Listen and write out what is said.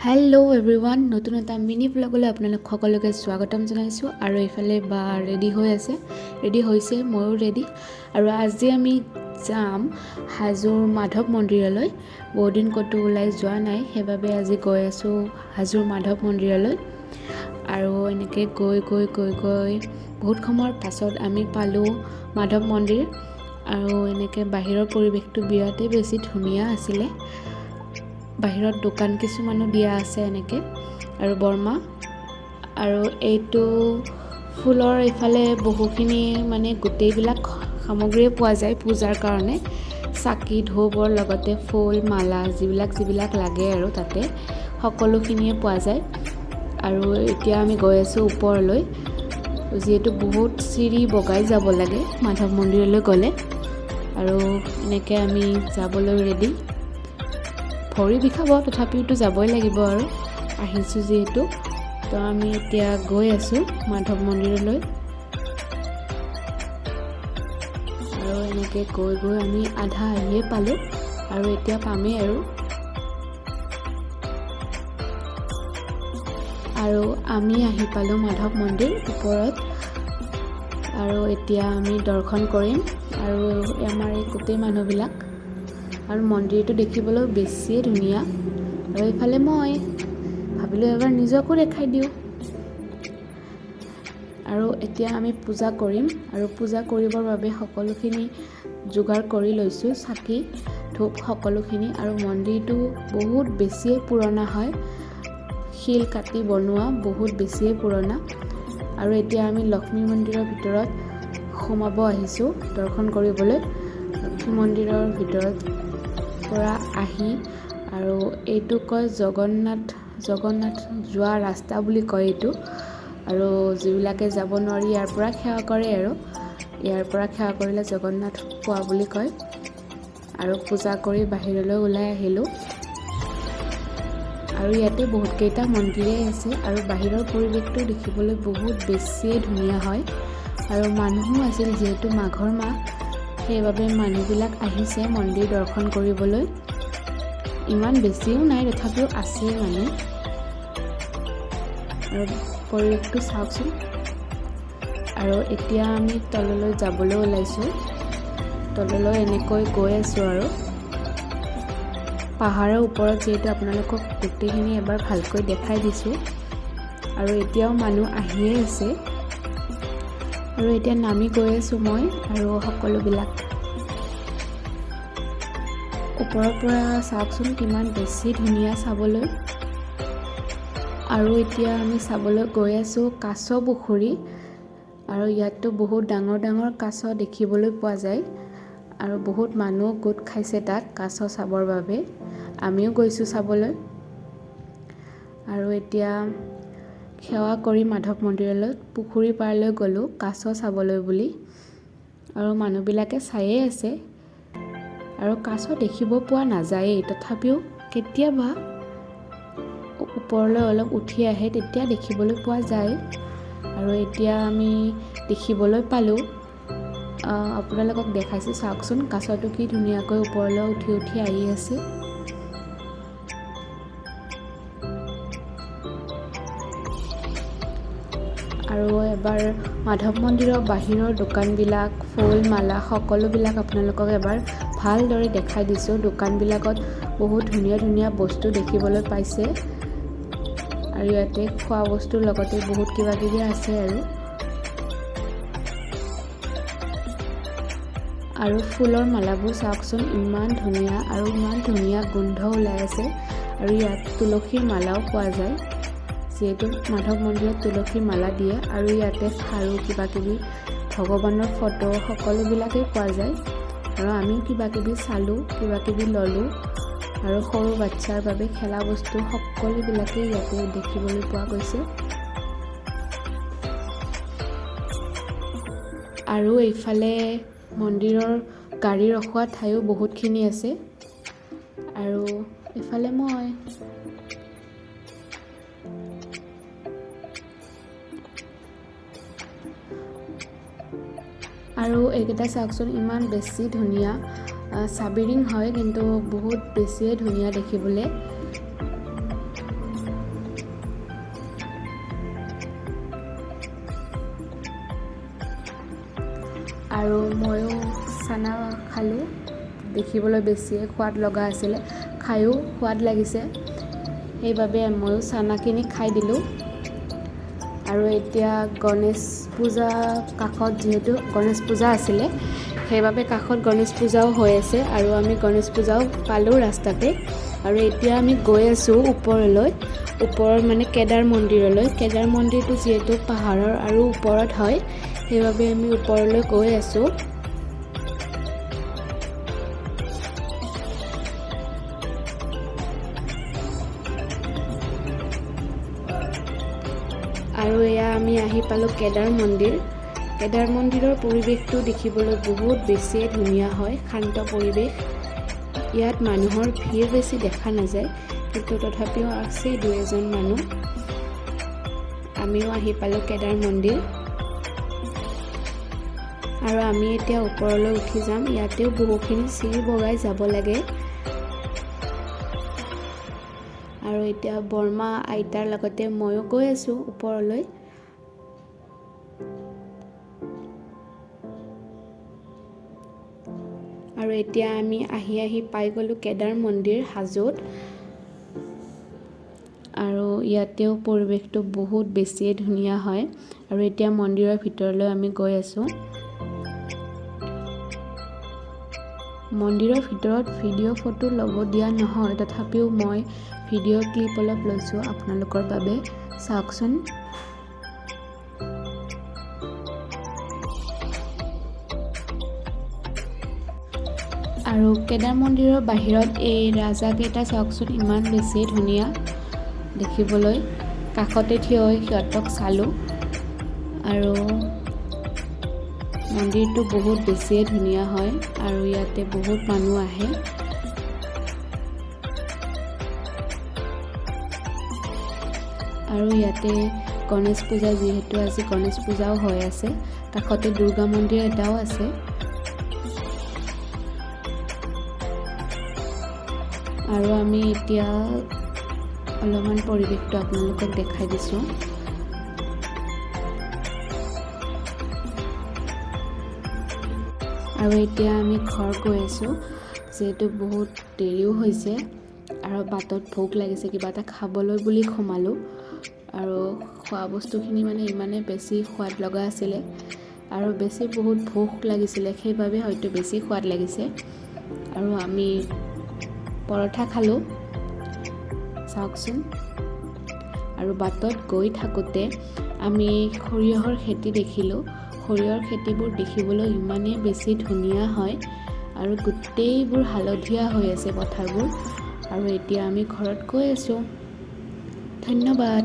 Hello' everyone, নতুন এটা mini ব্লগলৈ আপোনালোক সকলোকে স্বাগতম জনাইছোঁ। আৰু এইফালে বা ৰেডি হৈ আছে, ৰেডি হৈছে, ময়ো ৰেডি। আৰু আজি আমি যাম হাজোৰ মাধৱ মন্দিৰলৈ। বহুত দিন ক'তো ওলাই যোৱা নাই, সেইবাবে আজি গৈ আছোঁ হাজোৰ মাধৱ মন্দিৰলৈ। আৰু এনেকৈ গৈ গৈ গৈ গৈ বহুত সময়ৰ পাছত আমি পালোঁ মাধৱ মন্দিৰ। আৰু এনেকৈ বাহিৰৰ পৰিৱেশটো বিৰাটেই বেছি ধুনীয়া আছিলে। বাহিৰত দোকান কিছুমানো দিয়া আছে এনেকৈ আৰু বৰমা। আৰু এইটো ফুলৰ এইফালে বহুখিনি মানে গোটেইবিলাক সামগ্ৰীয়ে পোৱা যায় পূজাৰ কাৰণে। চাকি ধূপৰ লগতে ফুল মালা যিবিলাক যিবিলাক লাগে আৰু তাতে সকলোখিনিয়ে পোৱা যায়। আৰু এতিয়া আমি গৈ আছোঁ ওপৰলৈ, যিহেতু বহুত চিৰি বগাই যাব লাগে মাধৱ মন্দিৰলৈ গ'লে। আৰু এনেকৈ আমি যাবলৈ ৰেডি। ভৰি বিষাব, তথাপিওতো যাবই লাগিব আৰু আহিছোঁ যিহেতু। তো আমি এতিয়া গৈ আছোঁ মাধৱ মন্দিৰলৈ। আৰু এনেকৈ গৈ গৈ আমি আধা আহিয়ে পালোঁ আৰু এতিয়া পামেই আৰু। আৰু আমি আহি পালোঁ মাধৱ মন্দিৰ ওপৰত। আৰু এতিয়া আমি দৰ্শন কৰিম। আৰু আমাৰ এই গোটেই মানুহবিলাক। আৰু মন্দিৰটো দেখিবলৈ বেছিয়ে ধুনীয়া। আৰু এইফালে মই ভাবিলোঁ এবাৰ নিজকো দেখাই দিওঁ। আৰু এতিয়া আমি পূজা কৰিম। আৰু পূজা কৰিবৰ বাবে সকলোখিনি যোগাৰ কৰি লৈছোঁ, চাকি ধূপ সকলোখিনি। আৰু মন্দিৰটো বহুত বেছিয়ে পুৰণা হয়, শিল কাটি বনোৱা, বহুত বেছিয়ে পুৰণা। আৰু এতিয়া আমি লক্ষ্মী মন্দিৰৰ ভিতৰত সোমাব আহিছোঁ দৰ্শন কৰিবলৈ। লক্ষ্মী মন্দিৰৰ ভিতৰত পৰা আহি আৰু এইটো কয় জগন্নাথ, জগন্নাথ যোৱা ৰাস্তা বুলি কয় এইটো। আৰু যিবিলাকে যাব নোৱাৰি ইয়াৰ পৰা সেৱা কৰে আৰু ইয়াৰ পৰা সেৱা কৰিলে জগন্নাথ পোৱা বুলি কয়। আৰু পূজা কৰি বাহিৰলৈ ওলাই আহিলোঁ। আৰু ইয়াতে বহুতকেইটা মন্দিৰেই আছে। আৰু বাহিৰৰ পৰিৱেশটো দেখিবলৈ বহুত বেছিয়ে ধুনীয়া হয়। আৰু মানুহো আছিল, যিহেতু মাঘৰ মাহ, সেইবাবে মানুহবিলাক আহিছে মন্দিৰ দৰ্শন কৰিবলৈ। ইমান বেছিও নাই, তথাপিও আছে মানুহ। আৰু পৰিৱেশটো চাওকচোন। আৰু এতিয়া আমি তললৈ যাবলৈ ওলাইছোঁ। তললৈ এনেকৈ গৈ আছোঁ। আৰু পাহাৰৰ ওপৰত যিহেতু আপোনালোকক গোটেইখিনি এবাৰ ভালকৈ দেখাই দিছোঁ। আৰু এতিয়াও মানুহ আহিয়ে আছে। আৰু এতিয়া নামি গৈ আছোঁ মই। আৰু সকলোবিলাক ওপৰৰ পৰা চাওকচোন কিমান বেছি ধুনীয়া চাবলৈ। আৰু এতিয়া আমি চাবলৈ গৈ আছোঁ কাছ পুখুৰী। আৰু ইয়াততো বহুত ডাঙৰ ডাঙৰ কাছ দেখিবলৈ পোৱা যায়। আৰু বহুত মানুহ গোট খাইছে তাত কাছ চাবৰ বাবে। আমিও গৈছোঁ চাবলৈ। আৰু এতিয়া সেৱা কৰি মাধৱ মন্দিৰলৈ পুখুৰী পাৰলৈ গ'লোঁ কাছ চাবলৈ বুলি। আৰু মানুহবিলাকে চায়ে আছে। আৰু কাছ দেখিব পোৱা নাযায়েই, তথাপিও কেতিয়াবা ওপৰলৈ অলপ উঠি আহে, তেতিয়া দেখিবলৈ পোৱা যায়। আৰু এতিয়া আমি দেখিবলৈ পালোঁ, আপোনালোকক দেখাইছোঁ, চাওকচোন কাছটো কি ধুনীয়াকৈ ওপৰলৈ উঠি উঠি আহি আছে। আৰু এবাৰ মাধৱ মন্দিৰৰ বাহিৰৰ দোকানবিলাক, ফুল মালা সকলোবিলাক আপোনালোকক এবাৰ ভালদৰে দেখাই দিছোঁ। দোকানবিলাকত বহুত ধুনীয়া ধুনীয়া বস্তু দেখিবলৈ পাইছে। আৰু ইয়াতে খোৱা বস্তুৰ লগতে বহুত কিবা কিবি আছে। আৰু আৰু ফুলৰ মালাবোৰ চাওকচোন, ইমান ধুনীয়া আৰু ইমান ধুনীয়া গোন্ধ ওলাই আছে। আৰু ইয়াত তুলসীৰ মালাও পোৱা যায়, যিহেতু মাধৱ মন্দিৰত তুলসীৰ মালা দিয়ে। আৰু ইয়াতে খাৰু কিবা কিবি ভগৱানৰ ফটো সকলোবিলাকেই পোৱা যায়। আৰু আমিও কিবা কিবি চালোঁ, কিবা কিবি ল'লোঁ। আৰু সৰু বাচ্ছাৰ বাবে খেলা বস্তু সকলোবিলাকেই ইয়াতে দেখিবলৈ পোৱা গৈছে। আৰু এইফালে মন্দিৰৰ গাড়ী ৰখোৱা ঠাইও বহুতখিনি আছে। আৰু এইফালে মই আৰু এইকেইটা চাওকচোন, ইমান বেছি ধুনীয়া চাবিৰিং হয়, কিন্তু বহুত বেছিয়ে ধুনীয়া দেখিবলৈ। আৰু ময়ো চানা খালোঁ। দেখিবলৈ বেছিয়ে সোৱাদ লগা আছিলে, খায়ো সোৱাদ লাগিছে, সেইবাবে ময়ো চানাখিনি খাই দিলোঁ। আৰু এতিয়া গণেশ পূজা কাষত, যিহেতু গণেশ পূজা আছিলে সেইবাবে কাষত গণেশ পূজাও হৈ আছে আৰু আমি গণেশ পূজাও পালোঁ ৰাস্তাতে। আৰু এতিয়া আমি গৈ আছোঁ ওপৰলৈ, ওপৰৰ মানে কেদাৰ মন্দিৰলৈ। কেদাৰ মন্দিৰটো যিহেতু পাহাৰৰ আৰু ওপৰত হয়, সেইবাবে আমি ওপৰলৈ গৈ আছোঁ। আৰু এয়া আমি আহি পালোঁ কেদাৰ মন্দিৰ। কেদাৰ মন্দিৰৰ পৰিৱেশটো দেখিবলৈ বহুত বেছিয়ে ধুনীয়া হয়, শান্ত পৰিৱেশ। ইয়াত মানুহৰ ভিৰ বেছি দেখা নাযায়, কিন্তু তথাপিও আছে দুই এজন মানুহ। আমিও আহি পালোঁ কেদাৰ মন্দিৰ আৰু আমি এতিয়া ওপৰলৈ উঠি যাম। ইয়াতেও বহুখিনি চিৰি বগাই যাব লাগে। আৰু এতিয়া বৰমা আইতাৰ লগতে ময়ো গৈ আছোঁ ওপৰলৈ। আৰু এতিয়া আমি আহি আহি পাই গ'লোঁ কেদাৰ মন্দিৰ হাজোত। আৰু ইয়াতেও পৰিৱেশটো বহুত বেছিয়ে ধুনীয়া হয়। আৰু এতিয়া মন্দিৰৰ ভিতৰলৈ আমি গৈ আছোঁ। মন্দিৰৰ ভিতৰত ভিডিঅ' ফটো ল'ব দিয়া নহয়, তথাপিও মই ভিডিঅ' ক্লিপ অলপ লৈছোঁ আপোনালোকৰ বাবে, চাওকচোন। আৰু কেদাৰ মন্দিৰৰ বাহিৰত এই ৰাজাকেইটা চাওকচোন, ইমান বেছি ধুনীয়া দেখিবলৈ। কাষতে থিয় হৈ সিহঁতক চালোঁ। আৰু মন্দিৰটো বহুত বেছিয়ে ধুনীয়া হয় আৰু ইয়াতে বহুত মানুহ আহে। আৰু ইয়াতে গণেশ পূজা, যিহেতু আজি গণেশ পূজাও হৈ আছে, কাষতে দুৰ্গা মন্দিৰ এটাও আছে। আৰু আমি এতিয়া অলপমান পৰিৱেশটো আপোনালোকক দেখাই দিছোঁ। আৰু এতিয়া আমি ঘৰ গৈ আছোঁ, যিহেতু বহুত দেৰিও হৈছে আৰু বাটত ভোক লাগিছে, কিবা এটা খাবলৈ বুলি সোমালোঁ। আৰু খোৱা বস্তুখিনি মানে ইমানেই বেছি সোৱাদ লগা আছিলে আৰু বেছি বহুত ভোক লাগিছিলে, সেইবাবে হয়তো বেছি সোৱাদ লাগিছে। আৰু আমি পৰঠা খালোঁ, চাওকচোন। আৰু বাটত গৈ থাকোঁতে আমি সৰিয়হৰ খেতি দেখিলোঁ। সৰিয়হৰ খেতিবোৰ দেখিবলৈ ইমানেই বেছি ধুনীয়া হয় আৰু গোটেইবোৰ হালধীয়া হৈ আছে পথাৰবোৰ। আৰু এতিয়া আমি ঘৰত গৈ আছোঁ। ধন্যবাদ।